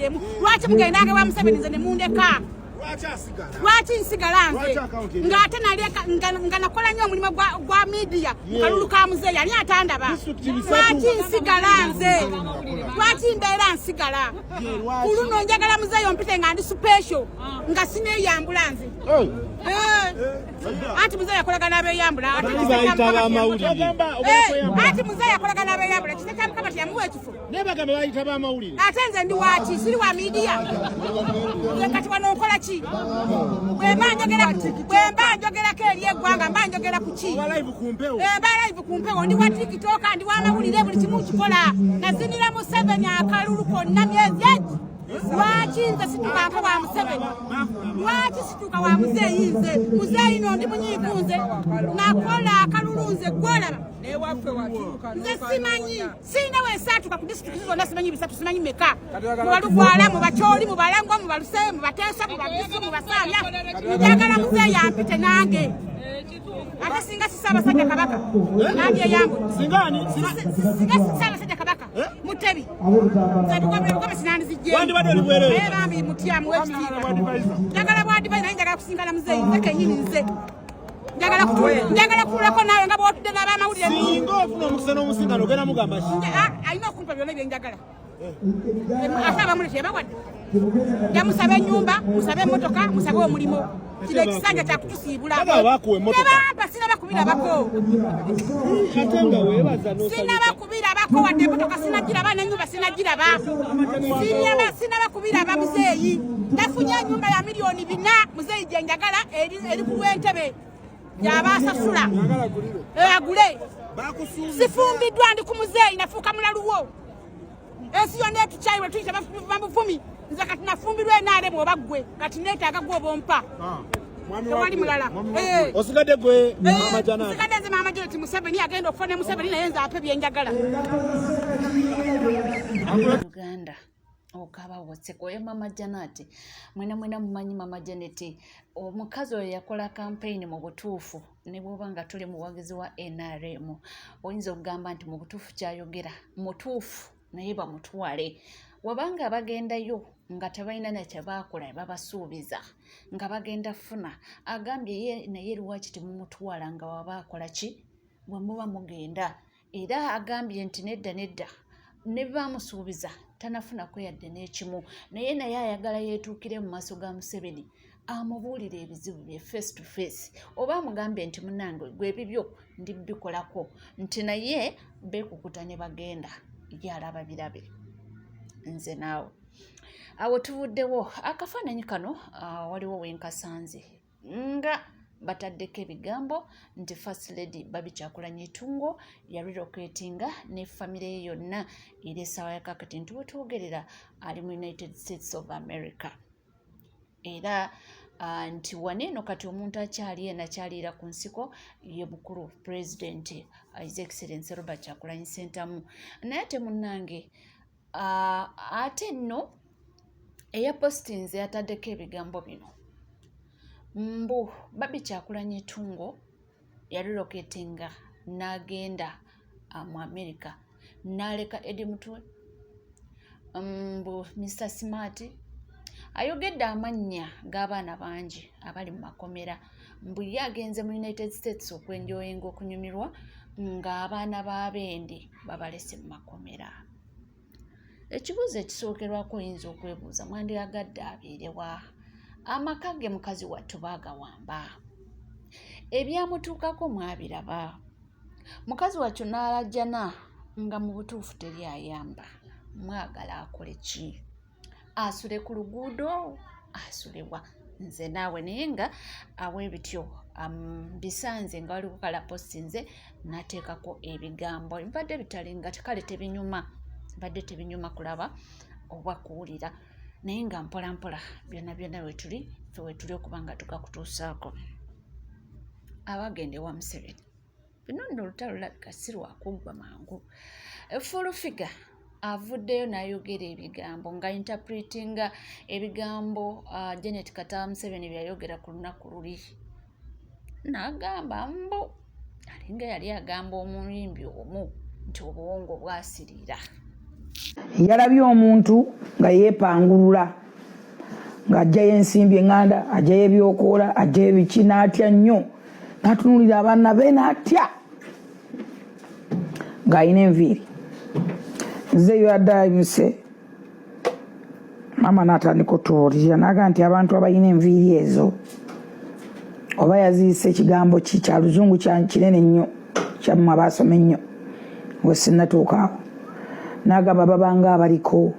emu. Lwaki mugendanga wa Museveni nze ne mundeka? Lwaki nsigala nze ng'ate nali nga nakola nnyo omulimu gwa midiya mu kalulu ka muzeeyi ani atandaba? Lwaki nsigala nze? Lwaki mbeera nsigala? Ku luno njagala muzeeyi ompite nga ndi special nga sineyambula nze. Anti muzeeyi akolagana abeyambula, anti muzeeyi akolagana abeyambula, kisa kya Mukama teyamuwa ekifo. Naye bagamba bayita bamawulire. Ate nze ndi waki? Siri wa midiya. Nze kati wano nkola ki? Bwemba njogerako eri eggwanga, mba njogera ku ki? Oba live ku mpewo. Mba live ku mpewo, ndi wa TikTok, ndi wa mawulire, buli kimu nkikola. Nazinira Museveni akalulu konna myezi egi. Lwaki nze situkanka wa Museveni? Lwaki situka wa muzeeyi? Nze muzeeyi no ndi munyiivu. Nze nakola akalulu, nze gwolaba nze simanyi, sirina wensaatuka ku disitulikiti zonna, simanyi bisatu, simanyi meka, mubalugwala, mubakyoli, mubalango, mubaluse, mubateesa, mubagisu, mubasaamya. Njagala muzeeyi ampite nange. Ate singa si Ssaabasajja Kabaka nandyeyambudde. Singa si Ssaabasajja Kabaka Mutebi, nze ebigombe sinandizijjeyo. Bambi mutyamu wekitiibwa, njagala bwadivayi, naye njagala kusinkana muzeeyi nze kenyini. Nze njagala kutuulako naawe nga bwotudde n'abamawulire. Singa ofuna omukisa n'omusinkano, ogenda mugamba ki? Alina okumpa byonna byenjagala. Ate abamule teyabawadde. Nja musaba ennyumba, musabe emmotoka, musabe omulimu. Kino ekisanja kyakutusiibula. Tebampa, sinaba kubirabako. Ate nga weebaza. Sinaba kubirabako wadde emmotoka sinagiraba, n'ennyumba sinagiraba, sinaba kubiraba. Muzeeyi, nafunye ennyumba ya miliyoni 4, muzeeyi gye njagala, eri ku lw'Entebe yaba asasula agule. Sifumbiddwa, ndi ku muzeeyi, nafuuka mulaluwo. Ensi yonna etukyayiwe, tuyita bamuvumi. Nze kati nafumbirwa enaale oba ggwe kati neetaaga gwe obompa, tewali mulala. Osigadde gwe, Mama Janat. Nsigadde nze Mama Janet. Museveni agenda okufa ne Museveni, naye nze ampe byenjagala. Uganda okaba woseko oyo Mama Janet, mwena mwena mumanyi Mama Janet, omukazi oyo yakola campaign mu butuufu. Ne bwoba nga tuli muwagizi wa NRM, oyinza okugamba nti mu butuufu kyayogera mutuufu, naye bamutwale wabanga bagendayo nga tebalina nakyebaakola, babasuubiza nga bagenda funa. Agambye ye naye lwaki temumutwala nga waba akola ki bwe muba mugenda? Era agambye nti nedda nedda, ne bamusuubiza tanafunako yadde n'ekimu, naye naye ayagala yeetuukire mu maaso ga Museveni amubuulire ebizibu bye face to face, oba amugambye nti munange gwe ebibyo ndi bikolako, nti naye beekukuta ne bagenda, ye alaba birabe. Nze naawe awo tuvuddewo. Akafaananyi kano waliwo wenkasanze nga bataddeko ebigambo nti First Lady Barbie Kyagulanyi Itungo yarelocatinga ne famire ye yonna, era essaawa ya kakati nti wetwogerera ali mu United States of America. Era nti wano eno kati omuntu akyali eno akyaliira ku nsiko ye mukulu President His Excellence Robert Kyagulanyi Ssentamu. Naye ate munnange, ate nno eyapostinze yataddeko ebigambo bino mbu Barbie Kyagulanyi Itungo yarelocatinga n'agenda mu America n'aleka Eddie Mutwe, mbu Mr Smart ayogedde amannya g'abaana bangi abali mu makomera, mbu ye agenze mu United States okwenjoyinga, okunyumirwa, ng'abaana b'abendi babalese mu makomera. Ekibuuzo ekisookerwako oyinza okwebuuza, mwandyagadde abeerewa? Amaka ge mukazi wattu baagawamba, ebyamutuukako mwabiraba, mukazi wattu n'alajjana nga mu butuufu teri ayamba. Mwagala akole ki? Asule ku luguudo? Asulewa? Nze naawe naye nga aw'ebityo bisanze nga waliwo kala postinze n'ateekako ebigambo mbadde bitalinga kale tebinyuma, mbadde tebinyuma kulaba oba kuwulira, naye nga mpola mpola byonna byonna wetuli ffe wetuli okuba nga tugakutuusaako. Abagenda ewa Museveni, bino nno olutalo lulabika si lwakuggwa mangu. Full Figure avuddeyo n'ayogera ebigambo nga interpretinga ebigambo Janet Kataaha Museveni byayogera ku lunaku luli, n'agamba mbu alinga yali agamba omuyimbi omu nti obuwongo bwasiriira. Yalabye omuntu nga yeepangulula ng'aggyayo ensimbi eŋŋanda, aggyayo ebyokoola, aggyayo biki, n'atya nnyo, n'atunuulira abaana be n'atya ng'alina enviiri. Nze yadayimuse maama n'atandika otubuulirira n'agamba nti abantu abalina enviiri ezo oba yaziise ekigambo ki kya luzungu kinene nnyo kyammwe abaasoma ennyo we sinnatuuka awo, n'agamba babanga abaliko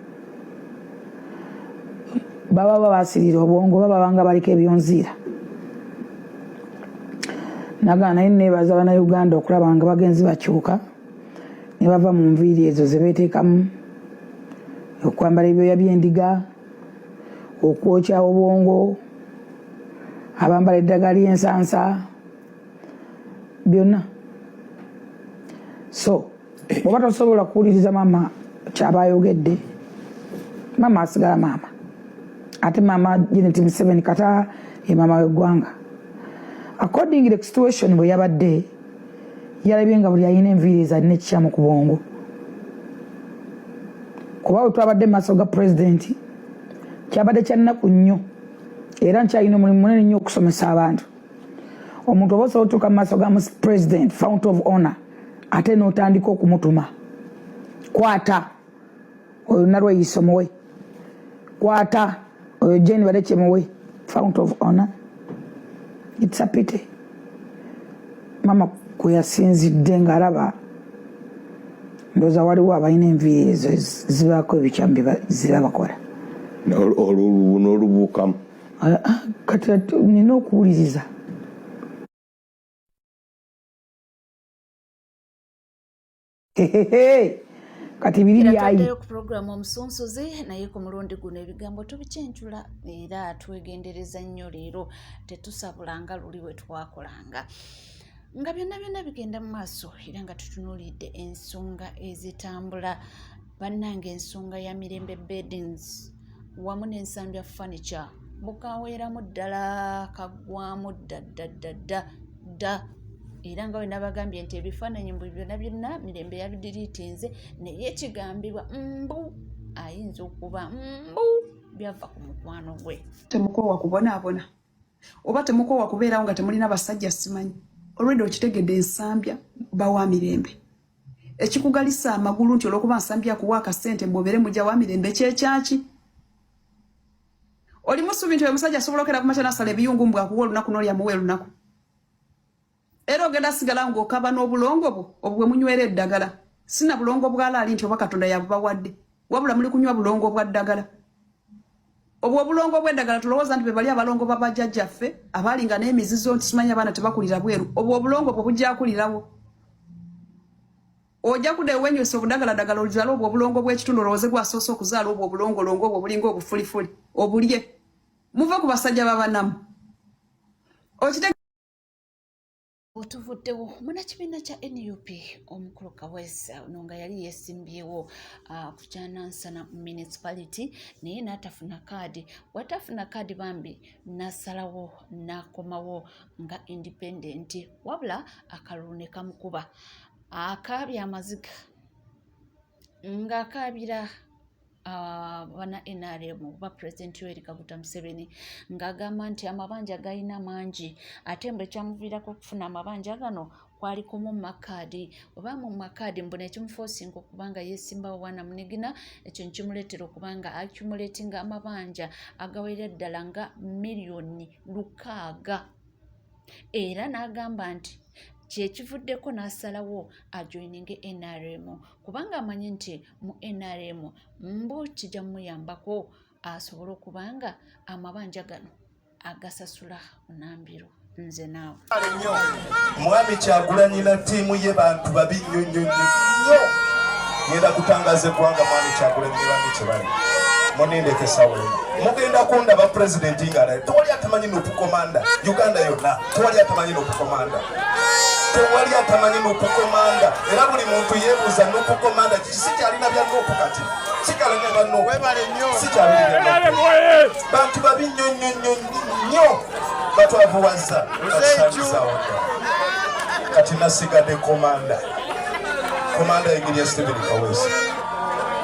baba babasirira obwongo oba babanga baliko ebyonziira. Nagamba naye neebaza Bannayuganda okulaba nga bagenzi bakyuka ne bava mu nviiri ezo ze beeteekamu, okwambala ebyoya by'endiga, okwokya obwongo, abambala eddagala ly'ensansa byonna. So bw'oba tosobola kuwuliriza maama kyaba ayogedde, maama asigala maama, ate maama Janet Museveni kata ye maama w'eggwanga. According the situation bwe yabadde yalabye nga buli alina enviiri ezo alina ekikyamu ku bwongo, kuba bwe twabadde mu maaso ga pulezidenti kyabadde kya nnaku nnyo, era nkyalina omulimu munene nnyo okusomesa abantu. Omuntu oba osobola otuuka mu maaso ga president fount of honor ate n'otandika okumutuma, kwata oyo Nalweyiso muwe, kwata oyo Jane Balekye muwe, fount of honor. It's a pity. Mama kwe yasinzidde ng'alaba ndowooza waliwo abalina enviiri ezo zibaako ebikyamu bye ziba bakola. N'olubuukamu. Kati nina okuwuliriza. Kati biri byayi ku puroguramu omusunsuzi, naye ku mulundi guno ebigambo tubikyencula era twegendereza nnyo. Leero tetusabulanga luli we twakolanga nga byonna byonna bigenda mu maaso, era nga tutunuulidde ensonga ezitambula. Bannange, ensonga ya Mirembe Beddings wamu n'Ensambya Furniture bukaweeramu ddala, kaggwamu dda dda dda dda dda. Era nga bwe nabagambye nti ebifaananyi mbu byonna byonna Mirembe yabidiriitinze, naye kigambibwa mbu ayinza okuba mbu byava ku mukwano gwe. Temukoowa kubonaabona oba temukoowa kubeerawo nga temulina basajja? Simanyi olwedde okitegedde, Ensambya bawa Mirembe ekikugalisa amagulu nti olwokuba Nsambya akuwa akasente mbwobere mujja wa Mirembe kyekyaki oli musubi nti oyo musajja asobola okera kumakya nasala ebiyungu mbw akuwa olunaku n'olya muwa olunaku, era ogenda sigala ng'okaba n'obulongo bwo obwo bwe munywera eddagala. Sina bulongo bwalaali nti oba Katonda yabubawadde, wabula muli kunywa bulongo bwa ddagala. Obwo obulongo bw'eddagala tulowooza nti be bali abalongo babajjajjaffe abaalinga n'emizizo nti simanyi abaana tebakulira bweru. Obwo obulongo bwe bujjakulirawo, ojja kudda ewenywesa obudagaladagala ozale obwo obulongo bw'ekitundu, olowooze gwasoose okuzaala obwo obulongolongo obwo obulinga obufulifuli obulye. Muve ku basajja babanamu okite. Otuvuddewo munnakibiina kya NUP omukulu Kaweesa ono nga yali yeesimbyewo ku Kyanansana municipality, naye n'atafuna kaadi. Bw'atafuna kaadi bambi n'asalawo n'akomawo nga independent, wabula akalulu ne kamukuba. Akaabye amaziga ng'akaabira bana NRM oba President Yoweri Kaguta Museveni, ng'agamba nti amabanja galina mangi, ate mbu ekyamuviirako okufuna amabanja gano kwali kumumma kaadi oba mumma kaadi, mbu nekimuforcinga okuba nga yeesimbawo wana munigina, ekyo nkimuleetera okuba nga accumulatinga amabanja agawerera ddala nga 6 miliyoni. Era n'agamba nti kyekivuddeko n'asalawo ajoininge NRM, kubanga amanyi nti mu NRM mbu kijja mumuyambako asobole okuba nga amabanja gano agasasula munambiro. Nze naawe. Nnyo mwami Kyagulanyi na ttiimu ye bantu babi nnyo nnyo nnyo nnyo. Ngenda kutangaza eggwanga mwami Kyagulanyi ne banne kye bali. Munindeko essaawa eno mugenda kundaba pulezidenti nga tewali atamanyi NUP commander. Uganda yonna tewali atamanyi NUP commander, tewali atamanyi NUP commander. Era buli muntu yeebuuza NUP commander kiki. Sikyalina bya NUP kati, sikyalina bya NUP, sikyalina bya NUP. Bantu babi nnyo nnyo nnyo nnyo, batwavuwaza, batusanyizawo. Kati nasigadde commander, commander Engineer Stephen Kaweesi.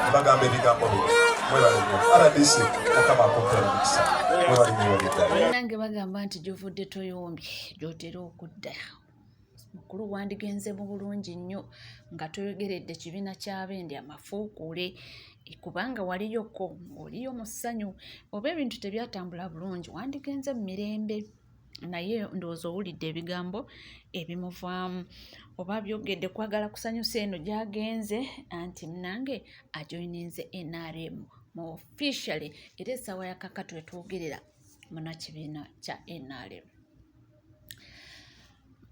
Mbagamba ebigambo bino. Mwebale nnyo. RDC, Mukama akumpera omukisa. Mwebale nnyo ddala. Bannange bagamba nti gy'ovudde toyombye gy'otera okudda. Mukulu wandigenze mu bulungi nnyo nga toyogeredde kibiina ky'abendi amafuukuule kubanga waliyoko ng'oliyo mu ssanyu oba ebintu tebyatambula bulungi wandigenze mu mirembe naye ndowooza owulidde ebigambo ebimuvaamu oba byogedde kwagala kusanyusa eno gy'agenze anti munange ajoyininze NRM mu officially era essaawa ya kakati wetwogerera munnakibiina kya NRM.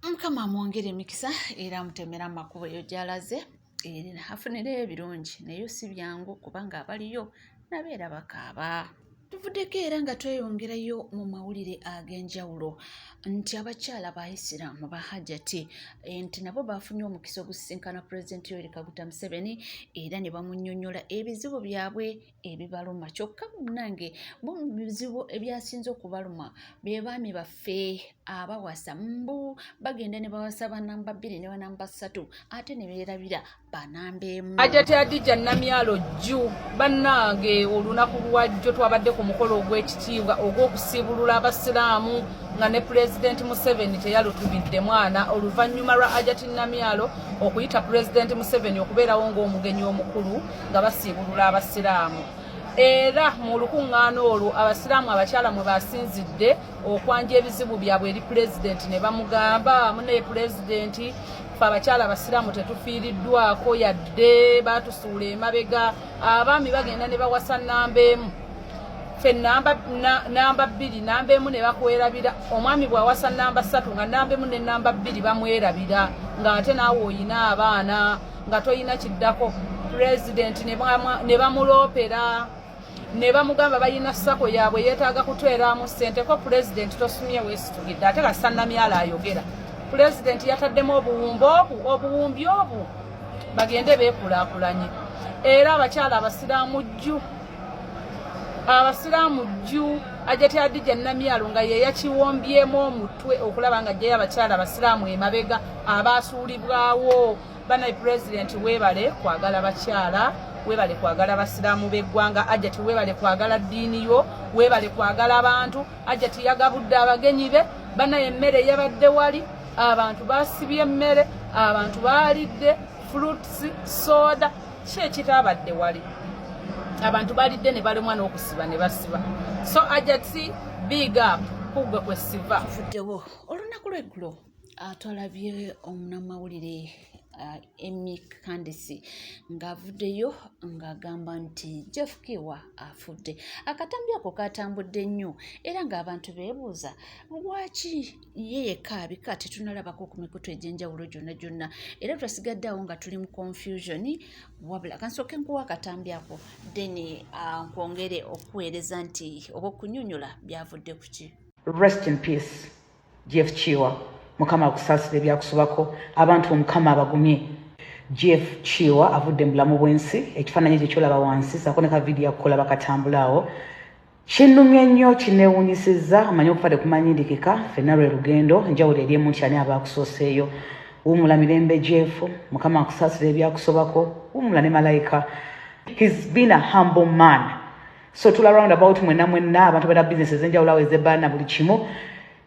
Mukama amwongere emikisa era amutemere amakubo eyo gy'alaze era afunireyo ebirungi naye si byangu kubanga abaliyo nabeera bakaaba. Tuvuddeko era nga tweyongerayo mu mawulire ag'enjawulo nti abakyala ba Isiraamu ba Hajati nti nabo baafunye omukisa ogusisinkana Pulezidenti Yoweri Kaguta Museveni era ne bamunnyonnyola ebizibu byabwe ebibaluma kyokka munnange bo mu bizibu ebyasinze okubaluma be baami baffe abawasa mbu bagenda ne bawasa banamba bbiri ne banamba ssatu ate ne beerabira banamba emu. Hajati Hadija Namyalo jju bannange olunaku lwajjo twabadde ku mukolo ogw'ekitiibwa ogw'okusiibulula abasiraamu nga ne Pulezidenti Museveni teyalutubidde mwana oluvannyuma lwa Hajati Namyalo okuyita Pulezidenti Museveni okubeerawo ng'omugenyi omukulu nga basiibulula abasiraamu. Era mu lukuŋŋaana olwo abasiraamu abakyala mwe basinzidde okwanja ebizibu byabwe eri Pulezidenti ne bamugamba munaye Pulezidenti ffe abakyala abasiraamu tetufiiriddwako yadde baatusuula emabega abaami bagenda ne bawasa nnamba emu ffe namba bbiri namba emu ne bakwerabira omwami bw'awasa namba ssatu nga namba emu ne namba bbiri bamwerabira ng'ate naawe oyina abaana nga toyina kiddako Pulezidenti ne bamuloopera ne bamugamba balina sako yaabwe yeetaaga kutweramu ssente ko Pulezidenti tosumye weesitugidde ate kasita Namyalo ayogera Pulezidenti yataddemu obuwumbi obu obuwumbi obu bagende beekulaakulanye era abakyala abasiraamu jju abasiraamu jju Hajati Hadija Namyalo nga ye yakiwombyemu omutwe okulaba nga ajjayo abakyala abasiraamu emabega abaasuulibwawo. Banaye Pulezidenti weebale kwagala bakyala, weebale kwagala basiraamu b'eggwanga, Hajati weebale kwagala ddiini yo, weebale kwagala abantu. Hajati yagabudde abagenyi be, banaye emmere yabadde wali, abantu baasibye emmere, abantu baalidde fruits, soda, ki ekitaabadde wali? Abantu balidde ne balemwa n'okusiba ne basiba. So Hajati big up kuggwe kwe siva. Tuvuddewo olunaku lw'eggulo twalabye omunnamawulire Emmy Candice ng'avuddeyo ng'agamba nti Jeff Kiwa afudde. Akatambi ako katambudde nnyo era ng'abantu beebuuza lwaki ye yekka abika tetunalabako ku mikutu egy'enjawulo gyonna gyonna era twasigadde awo nga tuli mu confusion. Wabula kansooke nkuwa akatambi ako then nkwongere okuweereza nti oba okunyonyola byavudde ku ki. Rest in peace Jeff Kiwa, Mukama akusaasira ebyakusobako, abantu Omukama abagumye. Jeff Kiwa avudde mu bulamu bw'ensi, ekifaananyi ekyo ky'olaba wansi saako ne ka vidiyo akukola bakatambula awo. Kinnumye nnyo, kinneewuunyisizza, omanyi okufa tekumanyindikika, ffenna lwe lugendo, enjawulo eri emu nti ani aba akusooseeyo. Wummula mirembe Jeff, Mukama akusaasira ebyakusobako, wummula ne malayika. He's been a humble man. So tula round about mwenna mwenna abantu balina business ez'enjawulo awo ez'ebbaala buli kimu.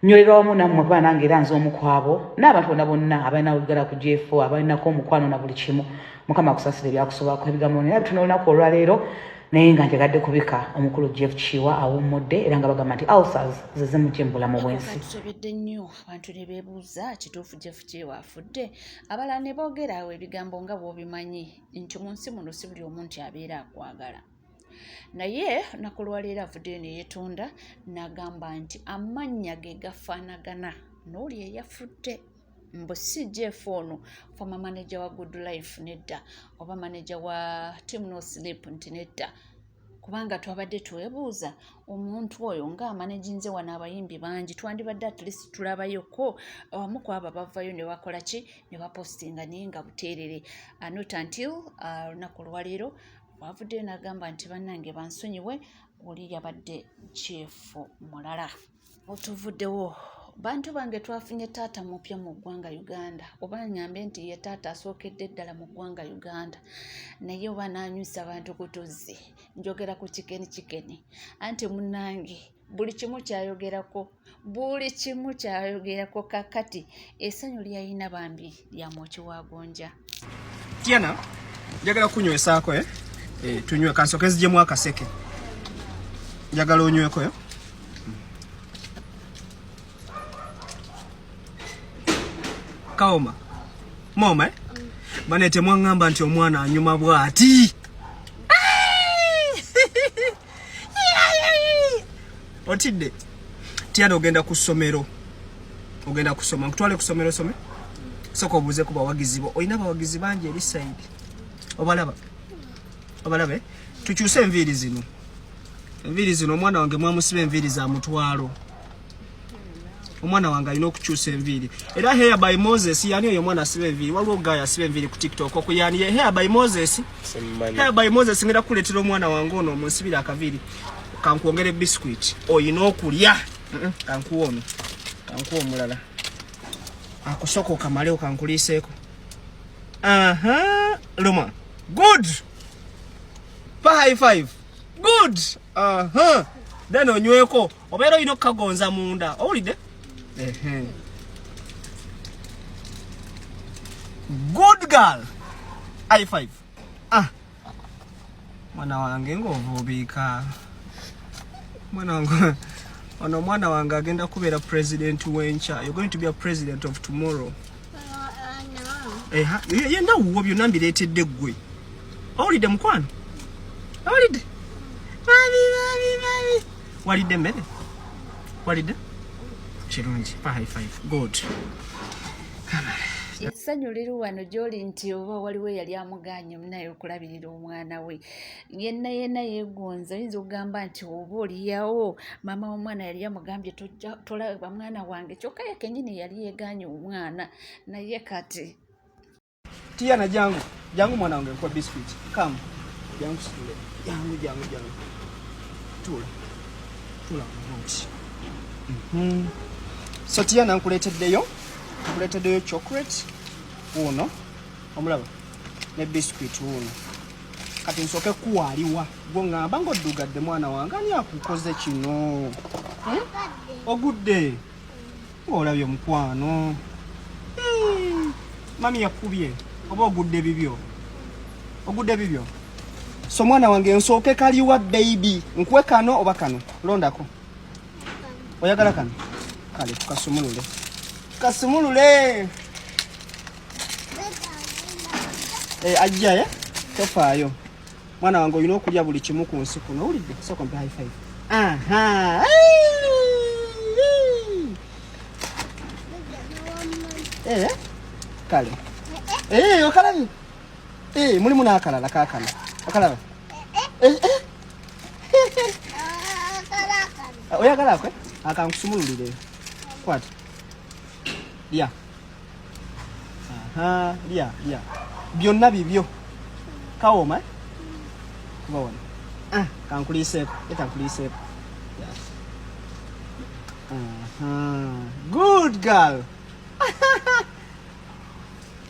Nnyolera wamu nammwe kuba nange era nze omu ku abo n'abantu bonna bonna abalina oluganda ku Jeff, abalinako omukwano na buli kimu. Mukama akusaasire ebyakusobako. Ebigambo nina bitono olunaku olwaleero naye nga njagadde kubika omukulu Jeff Kiwa awummudde era nga bagamba nti ulcers ze zimugye mu bulamu bw'ensi. Katusobedde nnyo abantu ne beebuuza kituufu Jeff Kiwa afudde, abalala ne boogera awo ebigambo nga bw'obimanyi nti mu nsi muno si buli omu nti abeera akwagala. Naye olunaku olwaleero avuddeyo ne yeetonda n'agamba nti amannya ge gafaanagana n'oli eyafudde mbu si Jeff ono former manager wa Good Life nedda oba manager wa Team No Sleep nti nedda kubanga twabadde twebuuza omuntu oyo ng'amanaginze wano abayimbi bangi twandibadde at least tulabayoko abamu ku abo bavayo ne bakola ki ne bapostinga naye nga buteerere not until olunaku olwaleero bw'avuddeyo n'agamba nti bannange bansonyiwe oli yabadde Jeff mulala. Otuvuddewo Bantu bange twafunye taata mupya mu ggwanga Uganda, oba ngambe nti ye taata asookedde ddala mu ggwanga Uganda, naye oba n'anywisa abantu ku tuzzi. Njogera ku Chicken Chicken, anti munnange buli kimu kyayogerako, buli kimu kyayogerako. Kakati essanyu lyayina bambi lya mwoki wa gonja. Tiana, njagala kunywesaako eh? Eh, tunywe kansooke nzigyemu akaseke. Njagala onyweko eh? Kaoma moma eh? Bane temwaŋŋamba nti omwana anyuma bw'ati. Otidde Tiana, ogenda ku ssomero, ogenda kusoma, nkutwale ku ssomero osome. Soka obuuze ku bawagizi bo, olina abawagizi bangi eri side, obalaba? Obalabe? Tukyuse enviiri zino, enviiri zino. Omwana wange mwamusiba enviiri za mutwalo. Omwana wange alina okukyusa enviiri. Era Hair by Moses, yani oyo omwana asiba enviiri, waliwo guy asiba enviiri ku TikTok oku, yani ye Hair by Moses. Hair by Moses, ngenda kukuleetera omwana wange ono omunsibira akaviiri. Kankwongere biscuit, oyina okulya. Kankuwa ono, kankuwa omulala, akusooka okamalewo, kankuliiseeko. Aha, luma. Good, pa high five. Good. Aha, then onyweko, obeera olina okukagonza munda, owulidde? Ehe, good girl, high five. Ah, mwana wange ng'ovuubiika, mwana wange ono. Omwana wange agenda kubeera president w'enkya. You're going to be a president of tomorrow. Eha, yenna wuwo, byonna mbireetedde ggwe. Owulidde mukwano? Owulidde? Mami, mami, mami, walidde emmere? Walidde? Kirungi, pa high five. Good. Essanyu liri wano gy'oli nti oba waliwo eyali amugaanye omunaye okulabirira omwana we, yenna yenna yeegonza. Oyinza okugamba nti oba oliyawo maama w'omwana yali amugambye tolaba mwana wange, kyokka ye kennyini yali yeegaanye omwana, naye kati Tiana, jangu, jangu mwana wange, nkuwa biscuit. Come, jangu situle, jangu, jangu, jangu, tula, tula bulungi. So Tiana, nkuleeteddeyo chocolate wuuno, omulaba, ne biscuit wuuno. Kati nsooke kuwaaliwa gwo, ŋŋamba ng'oddugadde mwana wange, ani akukoze kino? Hmm? Ogudde ng'olabye omukwano. Mami yakubye oba ogudde bibyo? Ogudde bibyo. So mwana wange, nsooke kaliwa baby, nkuwe kano oba kano? Londako. Oyagala kano? Kale tukasumulule, kasumulule. Eh, ajja eh? Tofaayo mwana wange, olina okulya buli kimu ku nsi kuno, owulidde? Sooka mpe high five. Aha. Eh, kale. Eh, okalabye? Eh, mulimu n'akalala kaakano, okalaba? Eh, eh. Oyagala akwe akankusumululire? Kwata, lya. Aha, lya, lya, byonna bibyo. Kawooma eh? Kuba wano. Ah, kankuliiseeko, eta nkuliiseeko. Yeah. Aha. Good girl.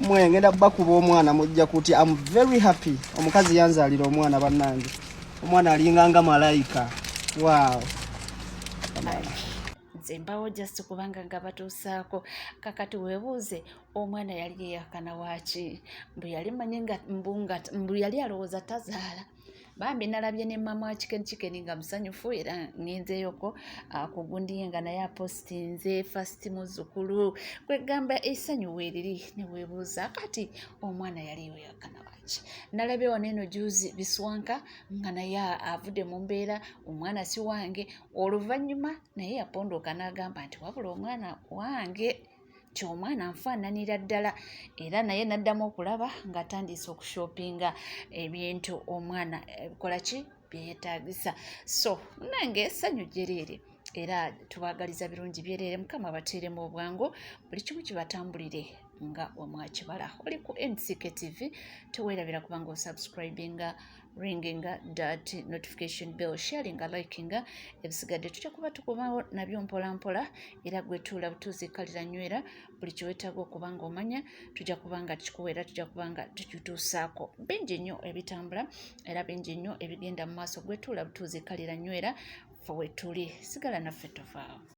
Mwe ngenda bakuba omwana, mujja kuti I'm very happy. Omukazi yanzaalira omwana, bannange, omwana alinga nga malayika. Wow. Nze mbawo just kubanga nga batuusaako. Kakati weebuuze, omwana yali yeeyakana waaki? Mbu yali manyi nga mbu yali alowooza tazaala. Bambi nalabye ne mama wa Chicken Chicken nga musanyufu, era ngenzeeyoko ku gundi ye nga naye apostinze first muzzukulu. Kwegamba essanyu weeriri, ne weebuuza kati omwana yali weeyakana waaki? Nalabye wano eno juzi Biswanka nga naye avudde mu mbeera, omwana si wange. Oluvannyuma naye yapondooka n'agamba nti wabula omwana wange, nti omwana nfaananira ddala, era naye n'addamu okulaba ng'atandise okushopinga ebintu omwana ebikola ki byeyeetaagisa. So nange essanyu gyereere, era tubaagaliza birungi byereere. Mukama abateeremu obwangu, buli kimu kibatambulire. Nga wemwakibala, oli ku NCK TV, teweerabira kubanga osubscribinga, ringinga that notification bell, sharinga, likinga. Ebisigadde tujja kuba tukubawo nabyo mpola mpola. Era gwetuula butuuzi, kalira, nywera buli kyewetaaga okuba nga omanya, tujja kuba nga tukikuweera, tujja kuba nga tukituusaako. Bingi nnyo ebitambula era bingi nnyo ebigenda mu maaso. Gwetuula butuuzi, kalira, nywera, ffe wetuli, sigala naffe, tovaawo.